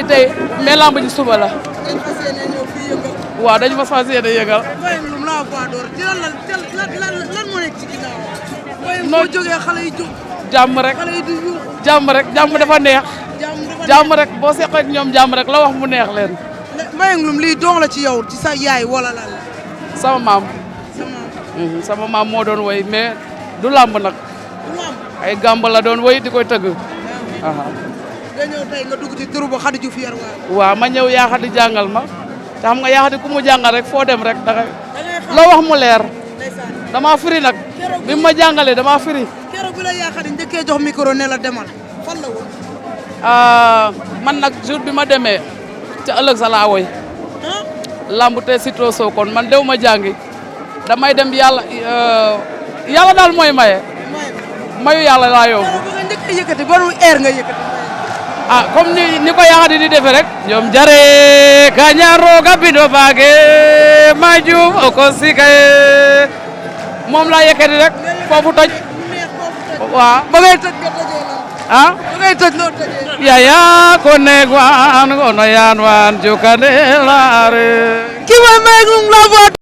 tey mais lamb ji suba la. waaw dañu ma fas yéene yëngal. noo jógee xale yi jóg. jàmm rek xale yi di yuux. jàmm rek jàmm dafa neex. jàmm rek boo seqee ak ñoom jàmm rek la wax mu neex leen. Mbayang Loum lii doom la ci yow ci sa yaay wala lan la. sama maam. sama sama maam moo doon woy mais du làmb nag. ay gàmb la doon woy di koy tëgg. nga ñëw tey nga dugg ci turu ba Khady Diouf Yerwaay. waaw ma ñëw yaa Khady jàngal ma te xam nga yaa Khady ku mu jàngal rek foo dem rek dangay loo wax mu leer. dama firi nag bi ma jàngalee dama firi. keroog bi la yaa Khady njëkkee jox micro ne la demal fan la woon. man nag jour bi ma demee ca ëllëg sa laa woy lamb te Siteu Sokone man dew ma jàngi damay dem yàlla yàlla daal mooy maye mayu yàlla laa yóbbu. keroog nga njëkk a yëkkati banu air nga yëkkati. comme ni ko yaa Khady di defee rek. ñoom jare ka ñaarooga bindo baage ma juum o ko sikaye moom laa yëkkati rek foofu toj. waaw ba ngay tëj nga tëjee lan. ba ngay tëj loo tëjee. yaya ko neeg waan ko no yaan waan jukande laare. ki mooy Mbayang Loum la voix